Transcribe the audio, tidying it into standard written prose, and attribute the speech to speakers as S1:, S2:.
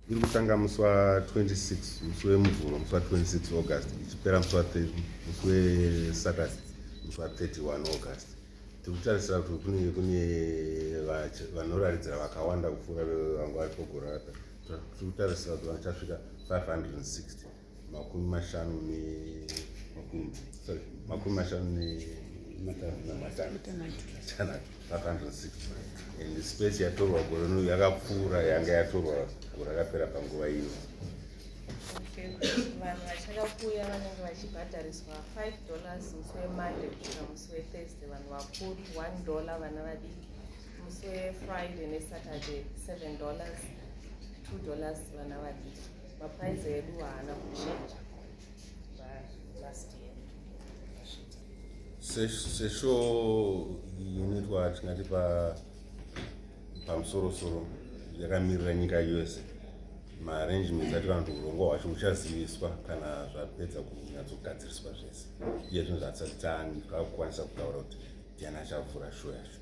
S1: Iri kutanga musi wa26, musi weMuvhuro, musi wa26 August, ichipera musi weSaturday, musi wa31 August. Tiri kutarisira kuti kunenge kune vanoraridzira vakawanda kupfuura vanga varipo gore rapera. Tiri kutarisira kuti vachasvika 560, 50 nemakumi, sorry, 56, 560, and space yatorwa gore rino yakapfuura yanga yatorwa gore rakapera panguva ino.
S2: Okay. Vanhu vachada kuuya vanenge vachibhadhariswa $5 musi weMonday kusvika musi weThursday, vanhu vakuru, $1 vana vadiki. Musi weFriday neSaturday, $7, $2 vana vadiki. Maprice edu haana kuchinja last year.
S1: Seshow inoitwa, tingati pamusorosoro, yakamirira nyika yose, maarrangements ati kana kuti urongwa hwacho huchaziviswa kana zvapedza kunyatsogadziriswa zvese. Iye zvinhu zvatisati takukwanisa kutaura kuti ndiani achavhura show yacho.